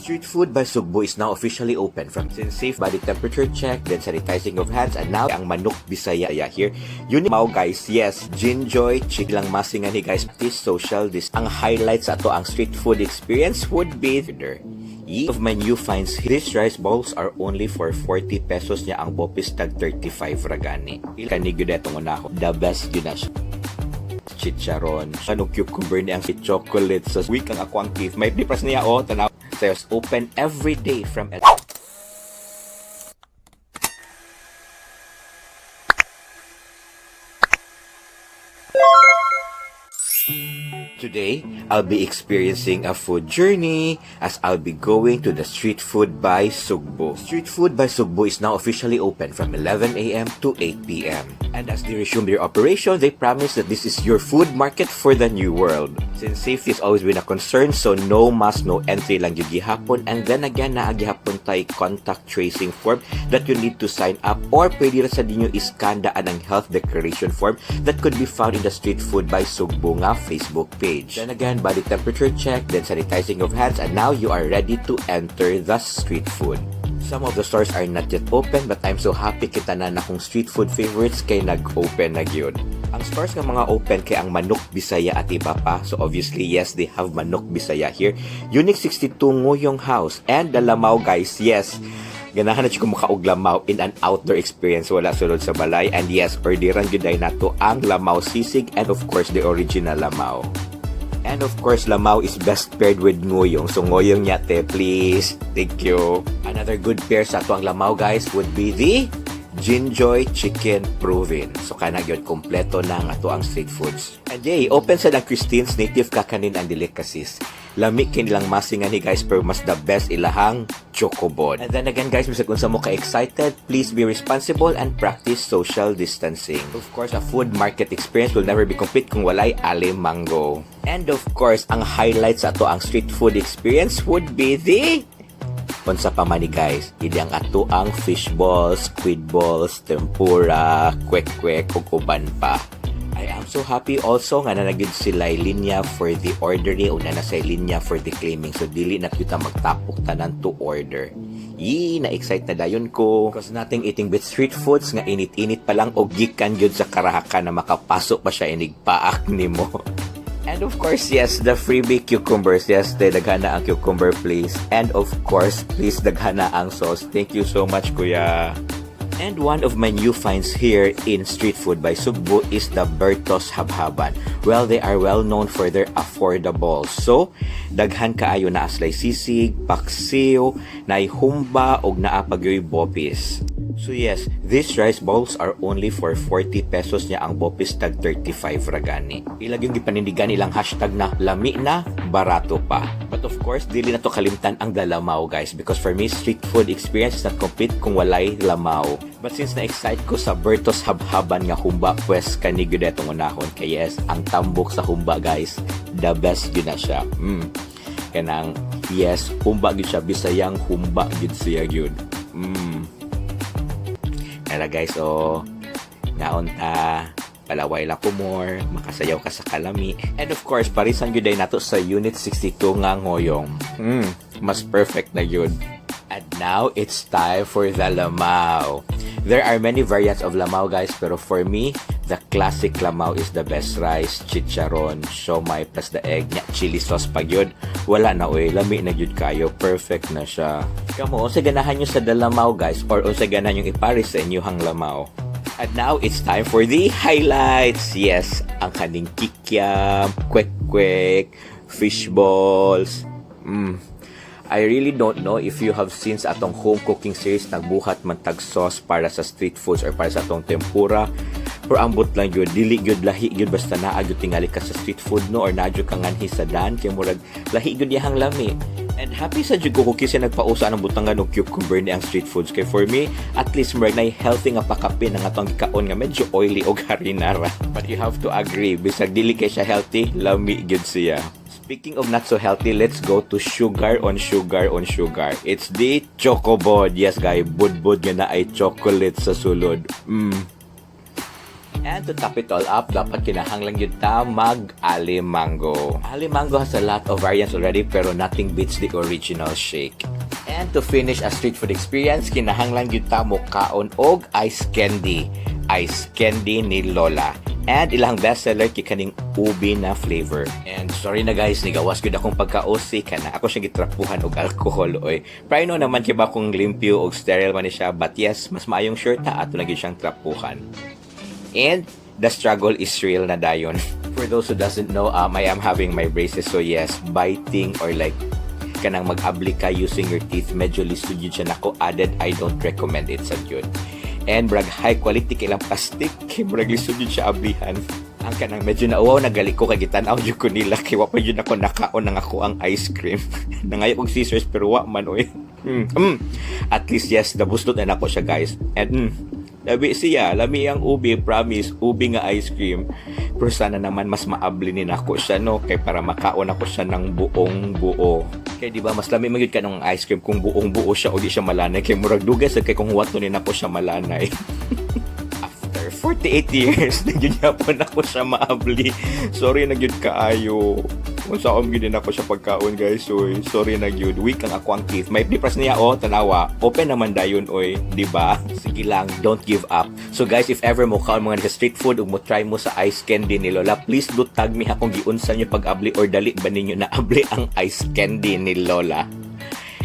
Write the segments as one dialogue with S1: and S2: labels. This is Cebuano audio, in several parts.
S1: Street Food by Sugbo is now officially open from since safe body temperature check, then sanitizing of hands, and now ang Manok Bisaya here. Yun mao, guys, yes, Jinjoy, chilang masingan ni guys, this social this. Ang highlights ato ang street food experience would be there. Ye of my new finds, these rice balls are only for 40 pesos niya ang bopis tag 35 ragani. Kani gyud atong unahon. The best gyud na siya chicharon. Ano cucumber ni ang chocolate sa week ang ako ang teeth. May difference niya oh, tanaw. Sales open every day from Today, I'll be experiencing a food journey as I'll be going to the Street Food by Sugbo. Street Food by Sugbo is now officially open from 11 a.m. to 8 p.m. And as they resume their operation, they promise that this is your food market for the new world. Since safety has always been a concern, so no mask, no entry lang gyud gihapon. And then again, naa gihapon tay contact tracing form that you need to sign up or pwede ra sa ninyo iskan daan ang health declaration form that could be found in the Street Food by Sugbo nga Facebook page. Then again, body temperature check, then sanitizing of hands, and now you are ready to enter the street food. Some of the stores are not yet open, but I'm so happy kita na akong street food favorites kay nag-open na gyud. Ang stores nga mga open kay ang Manok Bisaya at iba pa. So obviously, yes, they have Manok Bisaya here. Unit 62 Nguyong House and the Lamaw, guys. Yes. Ganahan na siya ko makaog lamaw in an outdoor experience, wala sulod sa balay. And yes, orderan gyud ay nato ang lamaw sisig and of course the original lamaw. And of course, lamaw is best paired with nguyong. So nguyong yate, please. Thank you. Another good pair sa ato ang lamaw, guys, would be the Jinjoy Chicken Provin. So kana gyud kompleto na ang ato ang street foods. And yay, open sa ang Christine's Native Kakanin and Delicacies. Lami kay nilang masingan ni guys, pero mas the best ilahang chocobod. And then again, guys, bisag unsa mo ka excited, please be responsible and practice social distancing. Of course, a food market experience will never be complete kung walay alimango. And of course, ang highlights ato ang street food experience would be the unsa pa man ni guys, idi ang ato ang fish balls, squid balls, tempura, kwek-kwek, ug uban pa. I am so happy also nga na nagyud sila linya for the ordering o na sa linya for the claiming. So dili na kita magtapok tanan to order. Yee, na-excite na dayon ko. Because nothing eating with street foods nga init-init pa lang o gikan gyud sa karahakan na makapasok pa siya inig paak nimo. And of course, yes, the freebie cucumbers. Yes, te, daghana ang cucumber, please. And of course, please, daghana ang sauce. Thank you so much, kuya. And one of my new finds here in Street Food by Sugbo is the Bertos Habhaban. Well, they are well known for their affordable. So, daghan kaayo na aslay sisig, paksiw, naay humba, og naa pa gyoy bopis. So yes, these rice balls are only for 40 pesos niya ang bopis tag 35 ragani. Ilag yung gipanindigan ilang hashtag na lami na, barato pa. But of course, dili na to kalimtan ang dalamaw, guys, because for me, street food experience is not complete kung walay lamaw. But since na-excite ko sa Bertos Habhaban nga humba, pues kani gyud atong unahon kay yes, ang tambok sa humba, guys, the best gyud na siya. Kanang yes, humba gyud siya, Bisayang humba gyud siya gyud. Kaya guys, oh, ngaon ta, palaway lang ko more, makasayaw ka sa kalami. And of course, parisan gyud ay nato sa Unit 62 nga ngoyong. Mas perfect na yun. And now, it's time for the lamaw. There are many variants of lamaw, guys, pero for me, the classic lamaw is the best. Rice, chicharon, siomai, plus the egg, nya, chili sauce pag yun. Wala na, oy, lami na gyud kayo. Perfect na siya. Kamo, unsa ganahan nyo sa dalamaw, guys, or unsa ganahan yung iparis sa inyong lamaw? And now, it's time for the highlights. Yes, ang kaning kikiam, kwek-kwek, fish balls. I really don't know if you have seen sa atong home cooking series, nagbuhat man tag sauce para sa street foods or para sa atong tempura. Pero ambot lang yun, dili gyud lahi gyud basta naa gyud tingali ka sa street food no or naa gyud ka nganhi sa dan kay murag lahi gyud iyang lami. And happy sa jud ko kasi nagpausa ang butangan og cucumber ni ang street foods kay for me at least murag nay healthy nga pakapin ang atong gikaon nga medyo oily og harina ra. But you have to agree, bisag dili kay siya healthy, lami gyud siya. Speaking of not so healthy, let's go to sugar on sugar on sugar. It's the Chocobod. Yes, guys, budbud nga na ay chocolate sa sulod. And to top it all up, dapat kinahanglan gyud ta mag Alimango. Alimango has a lot of variants already, pero nothing beats the original shake. And to finish a street food experience, kinahanglan gyud ta mo kaon og ice candy. Ice candy ni Lola. And ilang bestseller kay kaning ube na flavor. And sorry na guys, nigawas gyud akong pagka-OC kana ako siya gitrapuhan og alcohol, oy. Pero no naman kay ba kung limpyo og sterile man ni siya, but yes, mas maayong sure ta ato na gyud siyang trapuhan. And the struggle is real na dayon. For those who doesn't know, I am having my braces, so yes, biting or like kanang mag-abli ka using your teeth, medyo lisod yun siya nako. Added, I don't recommend it sa yun. And brag high quality kay ilang plastic, kay murag lisod yun siya ablihan. Ang kanang medyo nauwaw na gali ko kay gitan-aw jud ko nila kay wa pa jud ako nakaon ng ako ang ice cream. Nangayo og scissors pero wa man, oy. At least, yes, nabustot na nako siya, guys. And lami siya, lami ang ube, promise, ube nga ice cream. Pero sana naman mas maabli ni nako siya, no, kay para makaon ako siya ng buong buo. Kay di ba mas lami man gyud kanang ice cream kung buong buo siya o di siya malanay, kay murag dugay sa kay kung huwaton ni nako siya malanay. After 48 years, na gyud yapon ako siya maabli. Sorry na gyud kaayo. Kung saan gyud din ako siya pagkaon, guys, oy. Sorry na gyud. Weak ang ako ang teeth. May difference niya, oh, tanawa. Open naman dayon, oy, di ba? Sige lang, don't give up. So guys, if ever mo kaon mga sa street food ug mo try mo sa ice candy ni Lola, please do tag me ha kung giunsa niyo pag-abli or dali ba ninyo na abli ang ice candy ni Lola.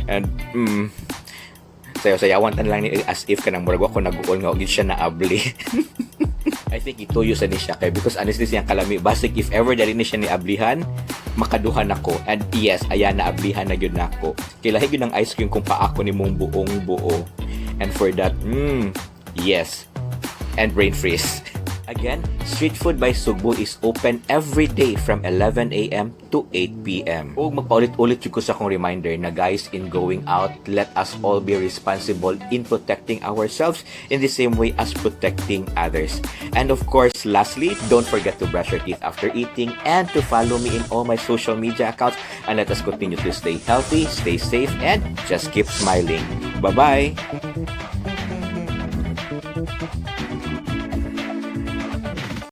S1: And sayo-sayawan tan lang ni as if kanang murag ako nag-uol nga og siya naabli. I think ituyo sa ni siya kay because honestly siyang kalami. Basig if ever dali ni siya ni ablihan, makaduhan ako. And yes, ayan, naablihan na gyud nako. Kay lahi gyud ang ice cream kung paako ni mong buong buo. And for that, yes. And brain freeze. Again, Street Food by Sugbo is open every day from 11 a.m. to 8 p.m. Ug magpaulit-ulit jud ko sa akong reminder na guys, in going out, let us all be responsible in protecting ourselves in the same way as protecting others. And of course, lastly, don't forget to brush your teeth after eating and to follow me in all my social media accounts, and let us continue to stay healthy, stay safe, and just keep smiling. Bye-bye!